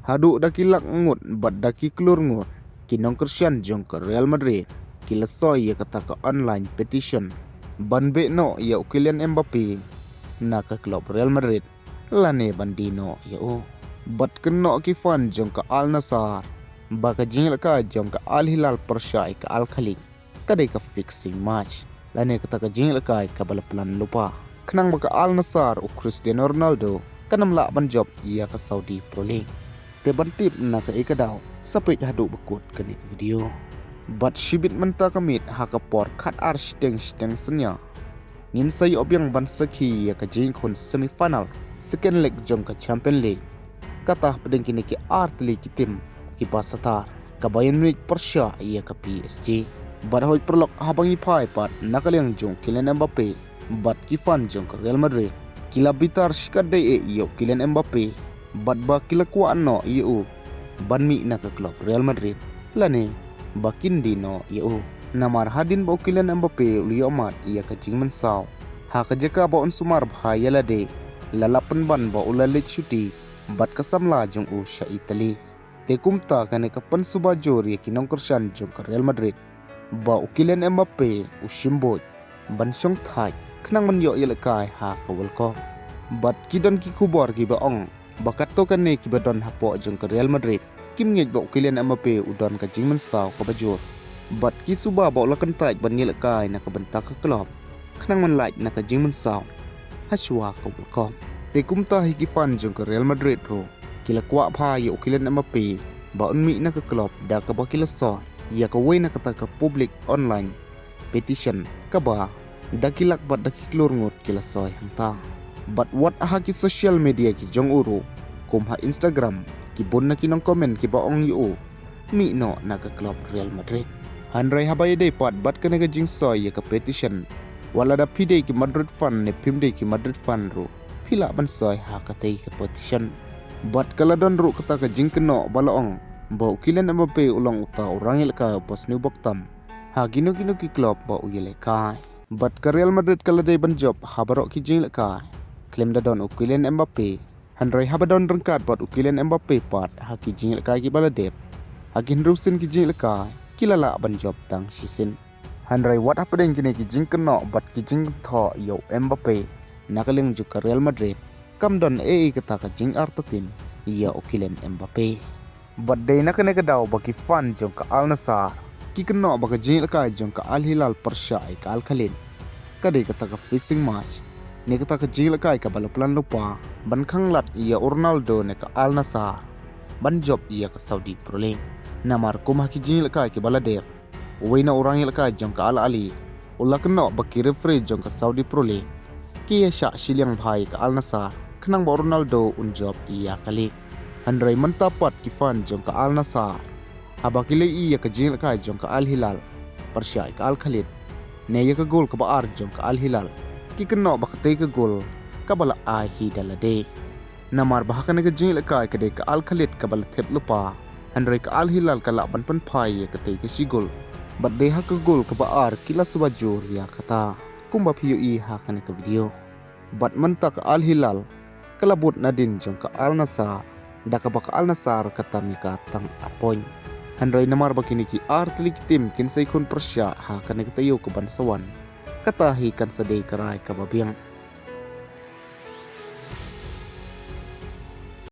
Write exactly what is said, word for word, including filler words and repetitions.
Haduh da ki lak ngut bad da ki klur ngut ki nongkyrshan jong ka Real Madrid ki la soi ïa kata ka online petition ban beh noh ïa u Kylian Mbappe na ka club Real Madrid lane ban die noh ïa u. Bad kynnoh ki fan jong ka Al Nassr ba ka jingïalehkai jong ka Al Hilal pyrshah ïa ka Al Khaliej ka dei ka fixing match lane kata ka jingïalehkai kaba la plan lypa, khnang ba ka Al Nassr u Cristiano Ronaldo kan ym lah ban jop ïa ka Saudi Pro League. Te ban tip na kaei ka daw, sa peit haduh ba kut kane ka video. Bad shibit mynta ka miet ha ka por khatar shiteng shiteng synñia, ngin sa ïoh biang ban sakhi ïa ka jingïakhun semi final second leg jong ka Champions League, kata hapdeng kine ki artylli ki tim kiba sa tar, ka Bayern Munich pyrshah ïa ka P S G. Bad hoi paralok, haba ngi phai pat na ka liang jong u Kylian Mbappe bad ki fan jong ka Real Madrid, ki la bitar shikatdei eh ïa u Kylian Mbappe bad ba ki la kwah noh ïa u ban mih na ka club Real Madrid lane ba kin die noh ïa u. Namar hadien ba u Kylian Mbappe u la ïoh mad ïa ka jingmynsaw ha ka jaka ba un sumar bha ïa lade, la lah pynban ba u la leit shuti bad ka samla jong u sha Italy. Te kumta kane ka pynsuba jur ïa ki nongkyrshan jong ka Real Madrid ba u Kylian Mbappe u shim buit ban shong thait khnang ban ïoh ïalehkai ha ka World Cup. Bad ki don ki khubor kiba ong ba katto katne kiba don hapoh jong ka Real Madrid kim ngeit ba u Kylian Mbappe u don ka jingmynsaw kaba jur, bad ki suba ba u la kyntait ban ïalehkai na ka bynta ka club khnang ban lait na ka jingmynsaw ha shuwa ka World Cup. Te kumta hi ki fan jong ka Real Madrid ruh ki la kwah bha ïa u Kylian Mbappe ba un mih na ka club da kaba ki la soi ïa kawei na kata ka public online petition kaba da ki lak bad da ki klur ngut ki la soi hangta. Bad wat ha ki social media ki jong u ruh, kum ha Instagram, ki bun na ki nongcomment kiba ong ïa u mih noh na ka club Real Madrid. Hynrei haba ïadei pat bad kane ka jingsoi ïa ka petition, wat lada phi dei ki Madrid fan ne phim dei ki Madrid fan ruh, phi lah ban soi ha katei ka petition. Bad ka la don ruh kata ka jingkynnoh ba la ong ba u Kylian Mbappe u long uta u rangïalehkai uba sniew bok tam ha kino kino ki club ba u ïalehkai. Bad ka Real Madrid ka la dei ban jop ha baroh ki jingïalehkai khlem da don u Kylian Mbappe. Hynrei haba don ryngkat bad u Kylian Mbappe pat ha ki jingïalehkai kiba la dep, ha ki hynriew sien ki jingïalehkai ki la lah ban jop tang shisien. Hynrei wat hapdeng kine ki jingkynnoh bad ki jingthoh ïa u Mbappe na ka liang jong ka Real Madrid, kam don ei ei kata ka jingartatien ïa u Kylian Mbappe. Bad dei na kane ka daw ba ki fan jong ka Al Nassr ki kynnoh ba ka jingïalehkai jong ka Al Hilal pyrshah ïa ka Al Khaliej ka dei kata ka fixing match ne kata ka jingïalehkai kaba la plan lypa ban khanglad ïa u Ronaldo na ka Al Nassr ban jop ïa ka Saudi Pro League. Namar kum ha ki jingïalehkai kiba la dep, uwei na u rangïalehkai jong ka Al Ahly u la kynnoh ba ki referee jong ka Saudi Pro League ki ïashah shiliang bha ïa ka Al Nassr khnang ba u Ronaldo un jop ïa ka league. Hynrei mynta pat ki fan jong ka Al Nassr, haba ki la ïohi ïa ka jingïalehkai jong ka Al Hilal pyrshah ïa ka Al Khaliej ne ïa ka gol kaba ar jong ka Al Hilal, ki kynnoh ba katei ka gol kaba la ai hi da lade. Namar ba ha kane ka jingïalehkai ka dei ka Al Khaliej kaba la thep lypa, hynrei ka Al Hilal ka lah ban pynphai ïa katei ka shi gol. Bad dei ha ka gol kaba ar ki la suba jur ïa kata, kumba phi ïohi ha kane ka video. Bad mynta ka Al Hilal ka la bud nadien jong ka Al Nassr, da kaba ka Al Nassr ka tam ïa ka tang ar point. Hynrei namar ba kine ki artylli ki tim kin sa ïakhun pyrshah ha kane ka taïew kaban sa wan, kata hi kan sa dei ka rai kaba biang.